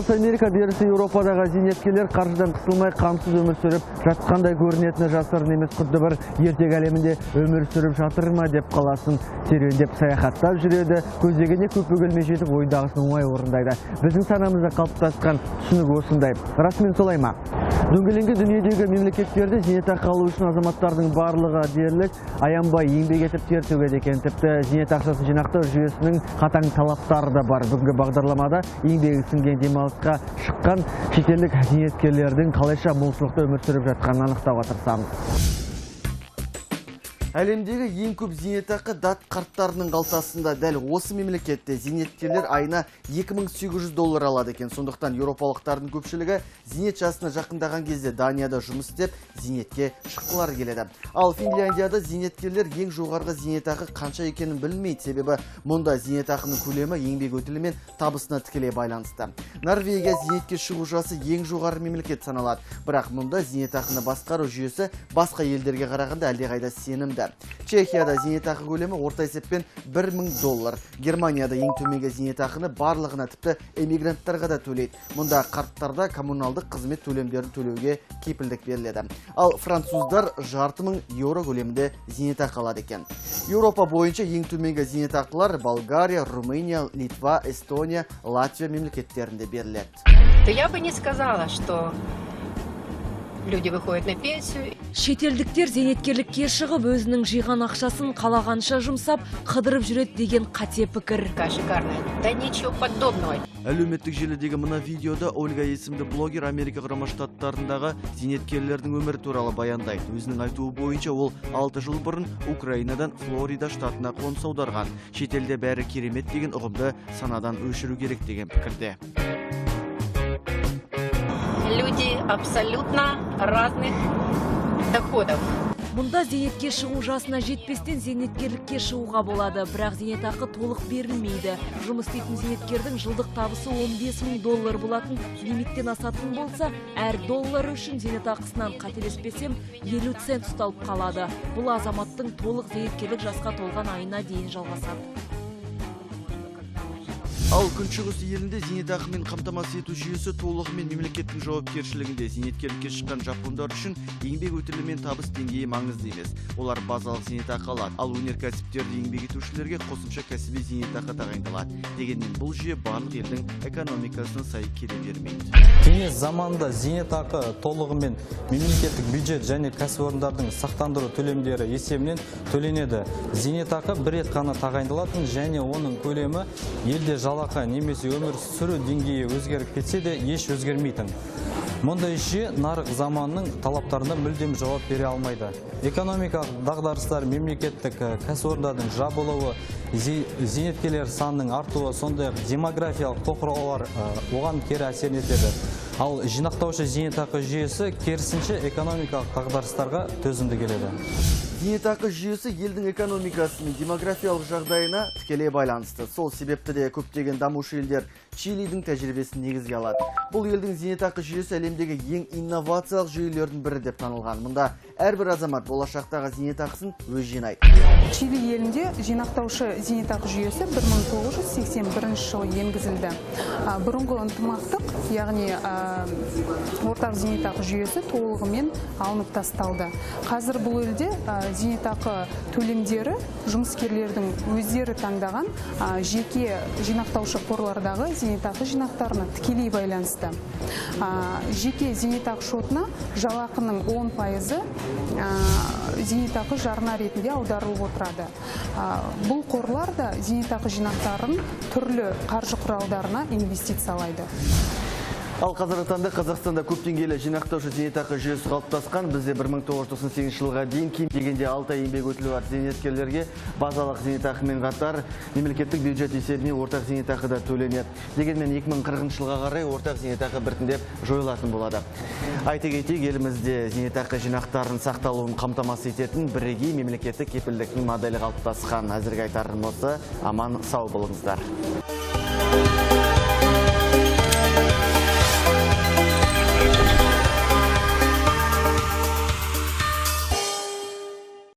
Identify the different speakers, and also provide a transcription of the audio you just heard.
Speaker 1: Ары Америка, берісі Еуропадағы зейнеткерлер қаржыдан қысылмай, қамсыз өмір сүріп жатқандай көрінетіні жасырын емес, құдды бір ертегі әлемінде өмір сүріп жатыр ма деп қаласың. Серуендеп, саяхаттап жүреді, көздегеніне көп бөгелмей жетіп, ойдағысын оңай орындайды. Біздің санамызда қалыптасқан түсінік осындай. Расымен солай ма? Дөңгеленген дүниедегі мемлекеттерде зейнетақы алу үшін азаматтардың барлығы дерлік аянбай еңбек етіп, тер төгеді екен. Тіпті зейнет ақшасын жинақтау жүйесінің қатаң талаптары да бар. Бүгінгі бағдарламада еңбегі сіңген, демалысқа шыққан шетелдік зейнеткерлердің қалайша молшылықта өмір сүріп жатқанын анықтауға тырысамыз. Әлемдегі ең көп зейнетақы дат қарттарының қалтасында. Дәл осы мемлекетте зейнеткерлер айына 2800 доллар алады екен. Сондықтан еуропалықтардың көпшілігі зейнет жасына жақындаған кезде Данияда жұмыс істеп, зейнетке шыққылары келеді. Ал Финляндияда зейнеткерлер ең жоғарғы зейнетақы қанша екенін білмейді. Себебі мұнда зейнетақының көлемі еңбек өтілі мен табысына тікелей байланысты. Норвегия зейнетке шығу жасы ең жоғары мемлекет саналады. Бірақ мұнда зейнетақыны басқару жүйесі басқа елдерге қарағанда әлдеқайда сенімді. Чехияда зейнетақы көлемі орта есеппен 1000 доллар. Германияда ең төменгі зейнетақыны барлығына, тіпті эмигранттарға да төлейді. Мұнда қарттарда коммуналдық қызмет төлемдерін төлеуге кепілдік беріледі. Ал француздар 500 еуро көлемінде зейнетақы алады екен. Еуропа бойынша ең төменгі зейнетақылар Болгария, Румыния, Литва, Эстония, Латвия мемлекеттерінде беріледі.
Speaker 2: Я бы не сказала, что люди выходят на пенсию.
Speaker 3: Шетелдіктер зейнеткерлікке шығып, өзінің жиған ақшасын қалағанша жұмсап, қыдырып жүреді деген қате пікір.
Speaker 2: Такая шикарная. Да ничего подобного.
Speaker 1: Әлеуметтік желідегі мына видеода Ольга есімді блогер Америка Құрама Штаттарындағы зейнеткерлердің өмірі туралы баяндайды. Өзінің айтуы бойынша, ол 6 жыл бұрын Украинадан Флорида штатына қоныс аударған. Шетелде бәрі керемет деген ұғымды санадан өшіру керек деген пікірде.
Speaker 2: Люди абсолютно разных доходов.
Speaker 3: Мұнда зейнетке шығу жасына жетпестен зейнеткерлікке шығуға болады, бірақ зейнетақы толық берілмейді. Жұмыс істейтін зейнеткердің жылдық табысы 15 мың доллар болатын лимиттен асатын болса, әр доллар үшін зейнетақысынан, қателеспесем, 50 цент ұсталып қалады. Бұл азаматтың толық зейнеткерлік жасқа толған айына дейін жалғасады.
Speaker 1: Ал күншығыс елінде зейнетақымен қамтамасыз ету жүйесі толығымен мемлекеттің жауапкершілігінде. Зейнеткерлікке шыққан жапондар үшін еңбек өтілі мен табыс деңгейі маңызды емес. Олар базалық зейнетақы алады, ал өнеркәсіптерде еңбек етушілерге қосымша кәсіби зейнетақы тағайындалады. Дегенмен бұл жүйе барлық елдің экономикасына сай келе бермейді.
Speaker 4: Кеңес заманында зейнетақы толығымен мемлекеттік бюджет және кәсіпорындардың сақтандыру төлемдері есебінен төленеді. Зейнетақы бір рет қана тағайындалатын және оның көлемі елде жалақы немесе өмір сүру деңгейі өзгеріп кетсе де, еш өзгермейтін. Мұндай жүйе нарық заманының талаптарына мүлдем жауап бере алмайды. Экономикалық дағдарыстар, мемлекеттік кәсіпорындардың жабылуы, зейнеткерлер санының артуы, сондай-ақ демографиялық тоқыраулар оған кері әсер етеді. Ал жинақтаушы зейнетақы жүйесі керісінше экономикалық дағдарыстарға төзімді келеді.
Speaker 1: Зейнетақы жүйесі елдің экономикасы мен демографиялық жағдайына тікелей байланысты. Сол себепті де көптеген дамушы елдер Чилидің тәжірибесін негізге алады. Бұл елдің зейнетақы жүйесі әлемдегі ең инновациялық жүйелердің бірі деп танылған. Мұнда әрбір азамат болашақтағы зейнетақысын өз жинайды.
Speaker 5: Чили елінде жинақтаушы зейнетақы жүйесі 1981 жылы енгізілді. Бұрынғы ынтымақтық, яғни ортақ зейнетақы жүйесі толығымен алынып тасталды. Қазір бұл елде зейнетақы төлемдері жұмыскерлердің өздері таңдаған жеке жинақтаушы қорлардағы зейнетақы жинақтарына тікелей байланысты. Жеке зейнетақы шотына жалақының 10 пайызы зейнетақы жарна ретінде аударылып отырады. Бұл қорлар да зейнетақы жинақтарын түрлі қаржы құралдарына инвестициялайды.
Speaker 1: Ал қазіргі таңда Қазақстанда көп деңгейлі жинақтаушы зейнетақы жүйесі қалыптасқан. Бізде 1998 жылға дейін кем дегенде 6 ай еңбек өтілі бар зейнеткерлерге базалық зейнетақымен қатар мемлекеттік бюджет есебінен ортақ зейнетақы да төленеді. Дегенмен 2040 жылға қарай ортақ зейнетақы біртіндеп жойылатын болады. Айта кетейік, елімізде зейнетақы жинақтарын сақталуын қамтамасыз ететін бірегей мемлекеттік кепілдіктің моделі қалыптасқан. Әзірге айтарым осы. Аман сау болыңыздар.